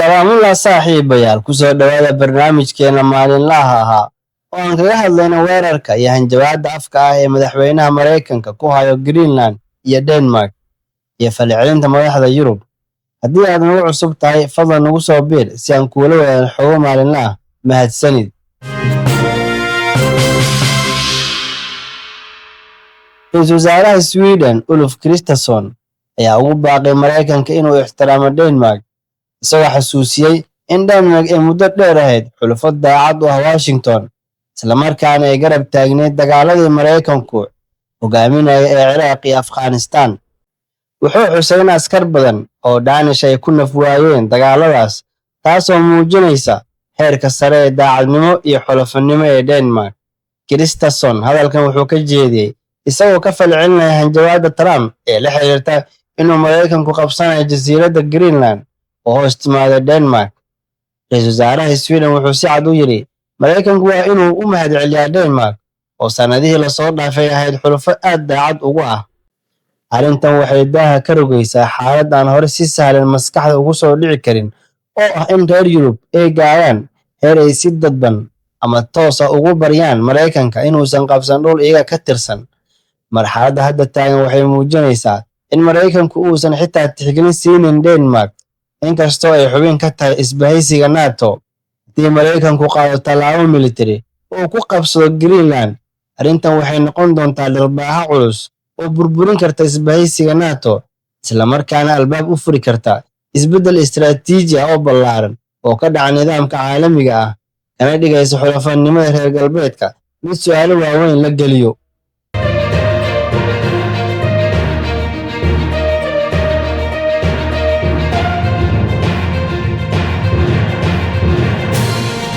Salaamullah saaxiibayaal, kusoo dhowaada barnaamijkeena maalinlaha ahaa oo aan kaga hadlayno weerarka iyo hanjabaadda afka ah ee madaxweynaha Maraykanka ku hayo Greenland iyo Denmark iyo falcelinta madaxda Yurub. Haddii aad nagu cusub tahay, fadlan nagu soo biir si aan kuula wadaagno xogo maalinle ah. Mahadsanid. Ra'iisul Wasaaraha Sweden Ulf Kristersson ayaa ugu baaqay Maraykanka inuu ixtiraamo Denmark, isagoo xasuusiyey in Denmark ay muddo dheer ahayd xulafo daacad u ah Washington, isla markaana ay garab taagneyd dagaaladii Maraykanku hogaaminayay ee Ciraaq iyo Afghanistan. Wuxuu xusay in askar badan oo Danish ay ku naf waayeen dagaaladaas, taasoo muujinaysa heerka sare ee daacadnimo iyo xulafanimo ee Denmark. Kristersson hadalkan wuxuu ka jeediyey isagoo ka falcelinaya hanjabaadda Trump ee la xiriirta inuu Maraykanku qabsanayo jasiiradda Greenland oo hoos timaada Denmark. Ra'iisul wasaaraha Sweden wuxuu si cad u yidhi: Maraykanku waa inuu u mahadceliyaa Denmark oo sannadihii lasoo dhaafay ahayd xulafo aad daacad ugu ah. Arrintan waxay daaha ka rogaysaa xaalad aan hore si sahlan maskaxda ugu soo dhici karin, oo ah in reer Yurub ay gaaraan heer ay si dadban ama toos ah ugu baryaan Maraykanka inuusan qabsan dhul iyaga ka tirsan. Marxaladda hadda taagan waxay muujinaysaa in Maraykanku uusan xitaa tixgelin siinin Denmark, inkastoo ay xubin ka tahay isbahaysiga NATO. Haddii Maraykanku qaado tallaabo military oo uu ku qabsado Greenland, arrintan waxay noqon doontaa dhirbaaxo culus oo burburin karta isbahaysiga NATO, isla markaana albaab u furi karta isbeddel istiraatiiji ah oo ballaaran oo ka dhaca nidaamka caalamiga ah, kana dhigaysa xulafanimada reer galbeedka mid su'aalo waaweyn la geliyo.